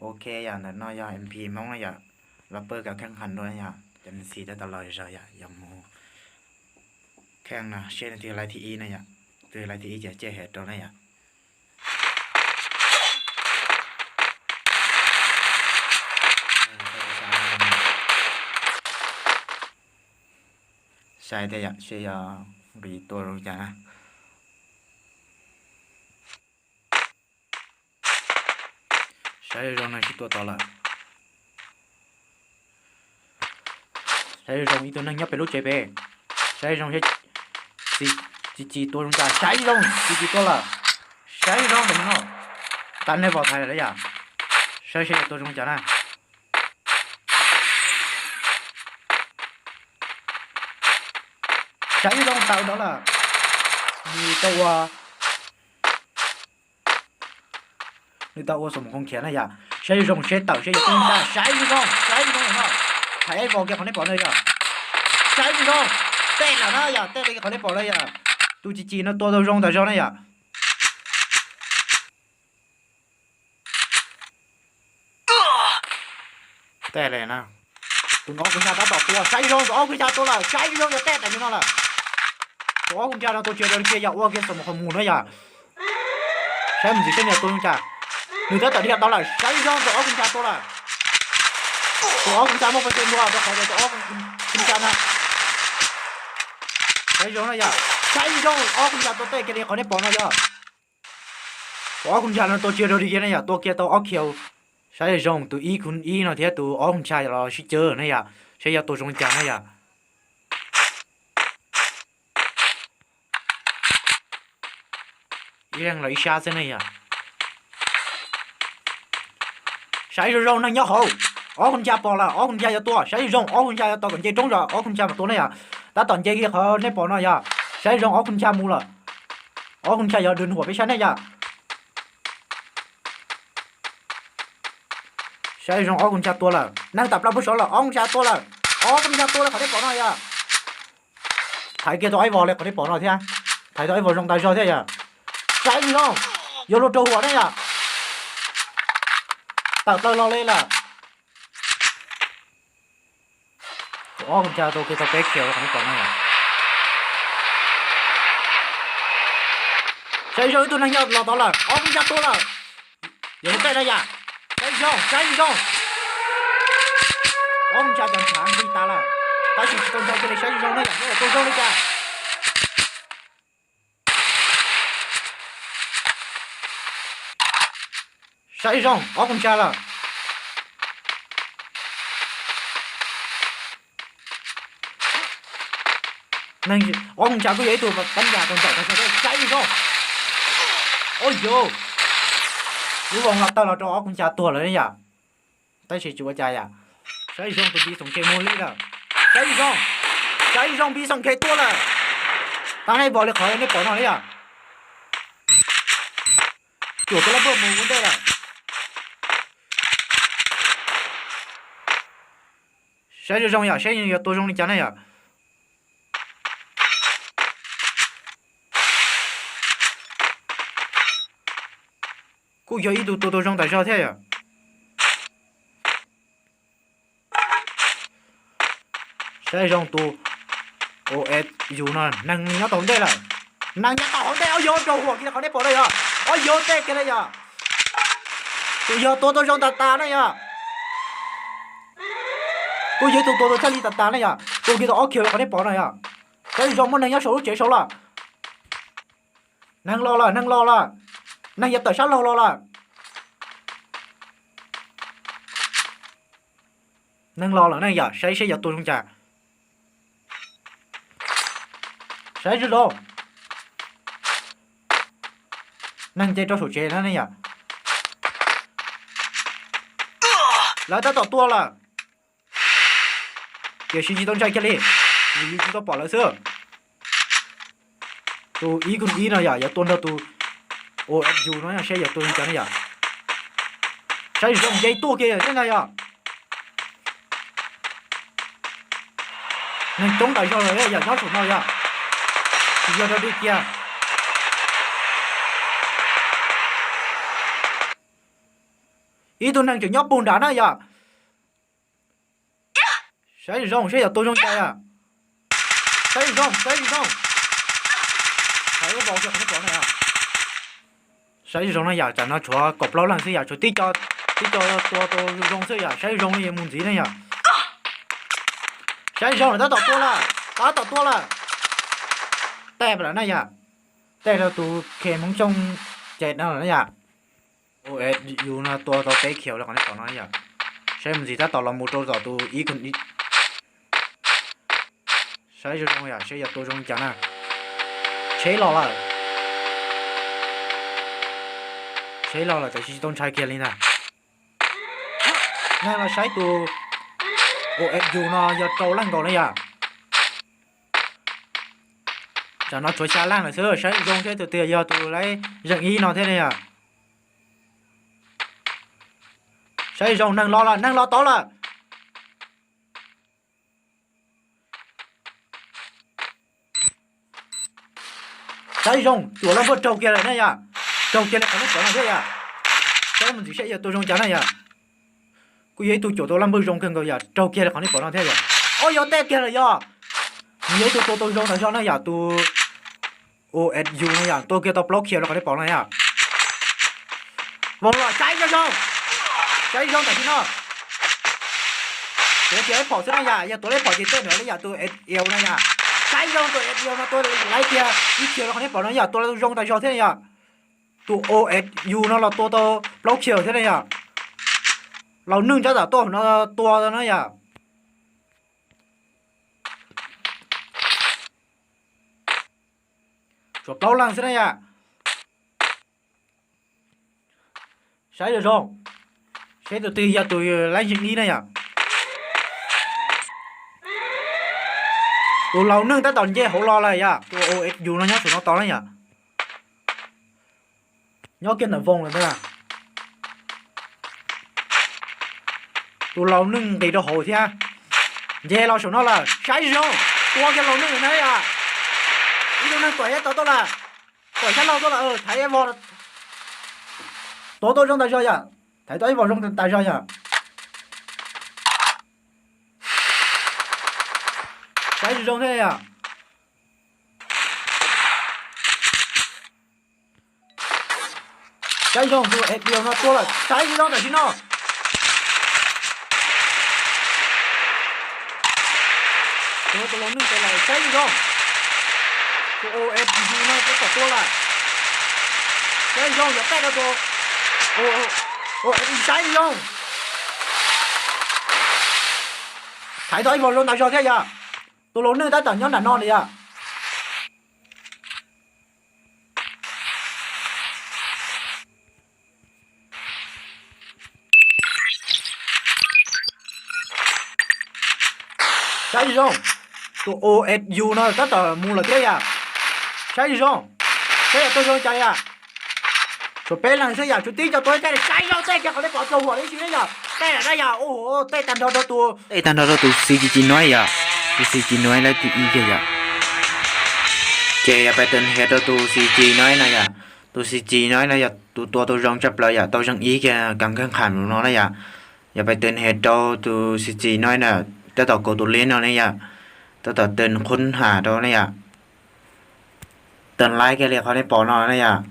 Ok yom, ntawm no yog M P Hmoob na yom, los pab kav kheej qha dua na yom, cov neeg txiv tab tom los zog yom, yog mus kheej no seb leej twg laiv thib ib na yom, twg laiv thib ib ces coj hev rau na yom. Saib thiab yom, seb yog nqis tua zoo cas na. Saib zoo no sib tua tod lawm. Saib zoo ib tug neeg nyob pem lub tsev pem. Saib zoo seb tsis, tsis tua zoo cas. Saib zoo tsis, tsis tua lawm. Saib zoo tam no. Tag nej vos thaiv lawm yom. Saib seb yog tua zoo cas na. Saib zoo tawm ntawd lawm. Nws tau ua, nws tau ua xoo mus qhoo khiav na yom. Saib zoo seb tawm seb yog tua zoo cas. Saib zoo, saib zoo no. Thaiv ib vos kiag qhov nej pom no yom. Saib zoo, tej lawm na yom, tej li qhov nej pom no yom. Tus tsis tsis no tua tau zoo tas zog na yom. Tej li na. Tus ob kuv ncha tab tom tua, saib zoo tus ob kuv ncha tua lawm, saib zoo yog tej tas li no lawm. Tus ob kuv ncha no tua tsis raws li kiag yog ua kiag xoo mus qhov mus na yom. Saib mus ntxiv seb nws tua zoo cas. Nws tab tom dhia tau lawm, saib zoo tus ob kuv ncha tua lawm. Tus ob kuv ncha muaj pes tsawg ntua rau qhov tus ob kuv ncha no. Saib zoo na yom, saib zoo ob kuv ncha tua tej kiag li qhov nej pom no yom. Tus ob kuv ncha no tua tsis raws li kiag na yom, tua kiag tau ob khiav. Saib zoo tus ib kuv ib no thiab tus ob kuv ncha los sib cawv na yom, saib yog tua zoo li cas na yom. Ib leeg los ib sab xwb ne yom. Saib zoo zoo neeg nyob hauv. Ob kuv ncha pom lawm, ob kuv ncha yuav tua, saib zoo zoo ob kuv ncha yuav tos kom nce roob zos ob kuv ncha mam tua ne yom. Tab tom nce kiag qhov nej pom no yom, saib zoo ob kuv ncha mus lawm. Ob kuv ncha yuav dwg huam peb sab nej yom. Saib zoo ob kuv ncha tua lawm, neeg tawm plaws puag saud lawm, ob kuv ncha tua lawm. Ob kuv ncha tua lawm qhov nej pom no yom. Thaiv kiag tau ib vos li qhov nej pom no thiab. Thaiv tau ib vos zoo tas zog thiab yom. Saib zoo zoo, yuav luag raug huam ne yom. Tawm plaws los li lawm. Tus ob kuv ncha tua kiag tau peb khiav qhov nej pom no yom. Saib zoo ib tug neeg nyob los tod lawm, ob kuv ncha tua lawm. Yog lub caij na yom. Saib zoo, saib zoo. Ob kuv ncha cov ntshav nqis tas lawm, tab sis tsis tau ntshaw cia li, saib zoo zoo na yom, tua zoo li cas. Saib zoo ob kuv ncha lawm. Ob kuv ncha kuj yog ib tug tab yam tau ntaum tas zog, saib zoo. Ua yus, lub voo los tawg los rau ob kuv ncha tuag lawm ne yom. Tab sis tsis ua cas yom. Saib zoo tus npis xoom khes mus li lawm. Saib zoo, saib zoo npis xoom khes tuag lawm. Tab nej vos li qhov nej pom no li yom. Cuam tus lab puag mus ua ntej lawm. Saib zoo zoo yom, saib yuav tua zoo li cas na yom. Kuj yog ib tug tua tua zoo tas zog thiab yom. Saib zoo tus O S U no neeg nyob tau hauv ntej lawm. Neeg nyob tau hauv ntej, ob yog raug huam kiag qhov nej pom na yom. Ob yog tej kiag na yom. Tus yog tua tua zoo tas tas na yom. Kuj yog ib tug tua tua thiaj li tas tas na yom. Tua kiag tau ob khiav qhov nej pom na yom. Saib zoo muaj neeg nyob saum lub tsev saud lawm. Neeg los lawm, neeg los lawm. Neeg yuav tawm sab laug los lawm. Neeg los lawm ne yom, saib seb yuav tua zoo cas. Saib zoo zoo. Neeg nce rau saum tsev na ne yom. Lawv tab tom tua lawm. Tiam sis tsis tau ntshai kiag li, vim yus tsis tau pom lawv xwb. Tus ib kuj ib no yom, yuav tua nrog tus O S U no seb yuav tua li cas ne yom. Saib zoo nce tuaj kiag yom, seb na yom. Neeg coob tas zog lawm yom, nyob saum no yom. Tsis yog rau dig kiag. Ib tug neeg tseem nyob puag nrad na yom. Saib zoo zoo seb yog tua zoo cas yom. Saib zoo zoo, saib zoo zoo. Saib zoo zoo na yom, tam no tshuav kaum plaub leeg xwb yom, tshuav tib co, tib co tua tau zoo zoo xwb yom, saib zoo li yuav mus ntxiv na yom. Saib zoo lawm, tab tom tua lawm, tab tom tua lawm. Tej lawm na yom, tej rau tus khe Hmoob Xyooj ces no lawm na yom. Ua yus no tua tau peb khiaus li qhov nej pom no yom. Saib mus ntxiv tab tom los mus rau tom tus ib, saib zoo zoo yom, saib yog tua zoo cas na. Tsheb los lawm, tsheb los lawm tab sis tsis tau ntshai kiag li ntag. Neeg los saib tus ua yus no yog rau leej nkaus na yom. Tam no tshuav xya leej lawm xwb, saib zoo seb tus twg yog tus lawv zeem ib no thiab na yom. Saib zoo, neeg los lawm, neeg los tod lawm. Saib zoo, cuam laj npawj raug kiag lawm na yom. Raug kiag li qhov nej pom no thiab yom. Saib mus ntxiv saib yog tua zoo cas na yom. Kuj yog ib tug cuam tua laj npawj zoo kawg nkaus yom, raug kiag li qhov nej pom no thiab yom. Ob, yog tej kiag lawm yom. Nws yog ib tug tua tau zoo tas zog na yom, tus ua yus no yom, tua kiag tau plaub khiaus li qhov nej pom no yom. Vau los, saib zoo zoo, saib zoo tam sim no. Tuav kiag ib phom xwb na yom, yog tuav ib phom ces tej nrov li yom, tus ua no yom. Saib zoo, tus ua no tua laiv kiag ib khiaus li qhov nej pom no yom, tua zoo tas zog thiab na yom. Tus ua yus no los tua tau plaub khiaus thiab na yom. Laus Neej tab tom tuaj no tua na yom. Tshuav plaub leeg xwb na yom. Saib zoo zoo, saib tus twg yog tus lawv zeem ib na yom. Tus Laus Neej tab tom nce hauv los lawm yom, tus ua yus no nyob saum no tos na yom. Nyob kiag ntawm voo lawm ntag. Tus Laus Neej nqis rau hauv thiab. Nce los saum no lawm, saib zoo zoo, tua kiag Laus Neej na yom. Ib tug neeg tuam xyab tod tuaj lawm, tuam xyab laug tuaj lawm, thaiv vog, tuav tau zoo tas zog yom, thaiv tau ib vog zoo tas zog yom. Saib zoo zoo thiab yom. Saib zoo, tus ua yus no tua lawm, saib zoo zoo tam sim no. Tus Laus Neej tua lawm, saib zoo zoo. Tus ua yus no tab tom tua lawm. Saib zoo, yuav tag rau tus ua yus, saib zoo zoo. Thaiv tau ib vog zoo tas zog thiab yom. Tus Laus Neej tab tom nyob nram no li yom. Saib zoo zoo, tus ua yus no tab tom mus lawm thiab yom. Saib zoo zoo, saib yog tua zoo cas yom. Tshuav peb leeg xwb yom, tshuav tib co tua tej, saib zoo tej kiag qhov nej pom tsaug huam li si na yom. Tej lawm na yom, ua tej tag nrho rau tus, tej tag nrho rau tus C G G no yom. Tus C G G no lawv tus ib kiag yom. Ces yog pais tus nrhiav rau tus C G no na yom. Tus C G no na yog tus tua tau zoo tshaj plaws yom, tau zoo ib kiag kas nkeeg qham no na yom. Yog pais tus nrhiav rau tus C G no na, tab tom kaus tus leb no ne yom. Tab tom tus qhub ham rau ne yom. Tus laib kiag li qhov nej pom no na yom.